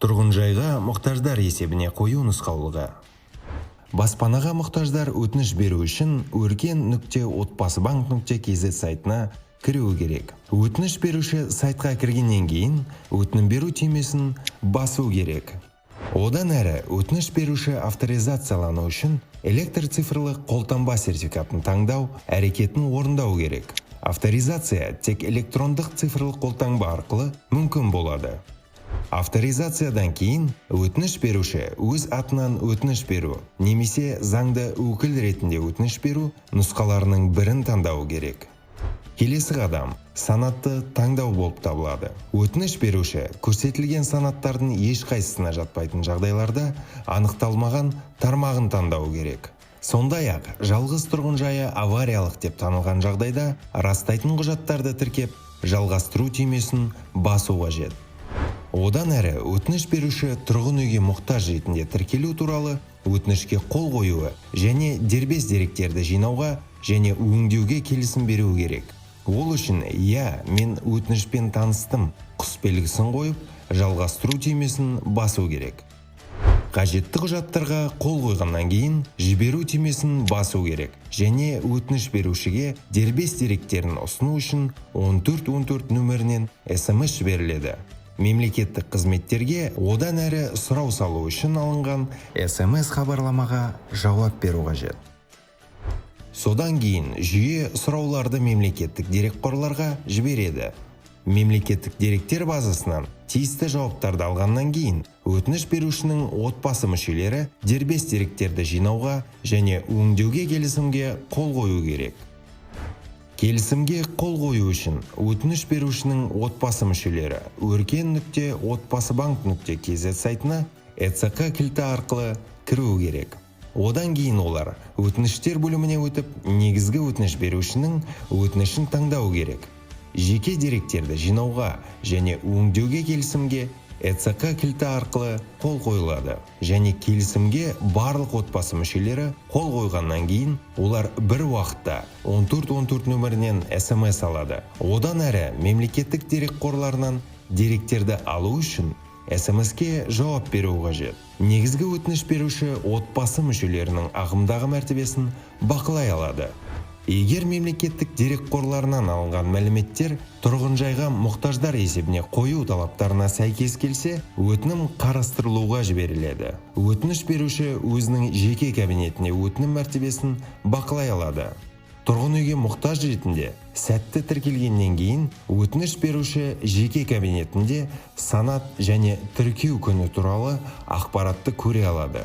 Тұрғын жайға мұқтаждар есебіне қою нұсқаулығы. Баспанаға мұқтаждар өтініш беру үшін өркен.отбасыбанк.kz сайтына кіруі керек. Өтініш беруші сайтқа кіргеннен кейін «Өтінім беру» түймесін басу керек. Одан әрі өтініш беруші авторизациялану үшін электр цифрлы қолтаңба сертификатын таңдау әрекетін орындау керек. Авторизация тек электрондық цифрлық қолтаңба арқылы мүмкін болады. Авторизациядан кейін өтініш беруші өз атынан өтініш беру немесе заңды өкіл ретінде өтініш беру нұсқаларының бірін таңдауы керек. Келесі қадам санатты таңдау болып табылады. Өтініш беруші көрсетілген санаттардың ешқайсысына жатпайтын жағдайларда анықталмаған тармағын таңдау керек. Сондай-ақ жалғыз тұрғын жайы авариялық деп танылған жағдайда растайтын құжаттарды тіркеп, «Жалғастыру» түймесін басу қажет. Одан әрі өтініш беруші тұрғын үйге мұқтаж ретінде тіркелу туралы өтінішке қол қоюы және дербес деректерді жинауға және өңдеуге келісім беруі керек. Ол үшін «Иә, мен өтінішпен таныстым» құс белгісін қойып, «Жалғастыру» түймесін басу керек. Қажетті құжаттарға қол қойғаннан кейін «Жіберу» түймесін басу керек және өтініш берушіге дербес деректерін ұсыну үшін 1414 нөмірінен СМС жіберіледі. Мемлекеттік қызметтерге одан әрі сұрау салу үшін алынған СМС хабарламаға жауап беру қажет. Содан кейін жүйе сұрауларды мемлекеттік дерекқорларға жібереді. Мемлекеттік деректер базасынан тиісті жауаптарды алғаннан кейін өтініш берушінің отбасы мүшелері дербес деректерді жинауға және өңдеуге келісімге қол қою керек. Келісімге қол қою үшін өтініш берушінің отбасы мүшелері өркен.отбасыбанк.kz сайтына ЭЦҚ кілті арқылы кіруі керек. Одан кейін олар өтініштер бөліміне өтіп, негізгі өтініш берушінің өтінішін таңдау керек. Жеке деректерді жинауға және өңдеуге келісімге ЭЦҚ кілті арқылы қол қойылады және келісімге барлық отбасы мүшелері қол қойғаннан кейін олар бір уақытта 1414 нөмірінен СМС алады. Одан әрі мемлекеттік дерекқорларынан деректерді алу үшін СМС-ке жауап беру қажет. Негізгі өтініш беруші отбасы мүшелерінің ағымдағы мәртебесін бақылай алады. Егер мемлекеттік дерекқорларынан алынған мәліметтер тұрғынжайға мұқтаждар есебіне қою талаптарына сәйкес келсе, өтінім қарастырылуға жіберіледі. Өтініш беруші өзінің жеке кабинетіне өтінім мәртебесін бақылай алады. Тұрғын үйге мұқтаж ретінде сәтті тіркелгеннен кейін өтініш беруші жеке кабинетінде санат және тіркеу күні туралы ақпаратты көре алады.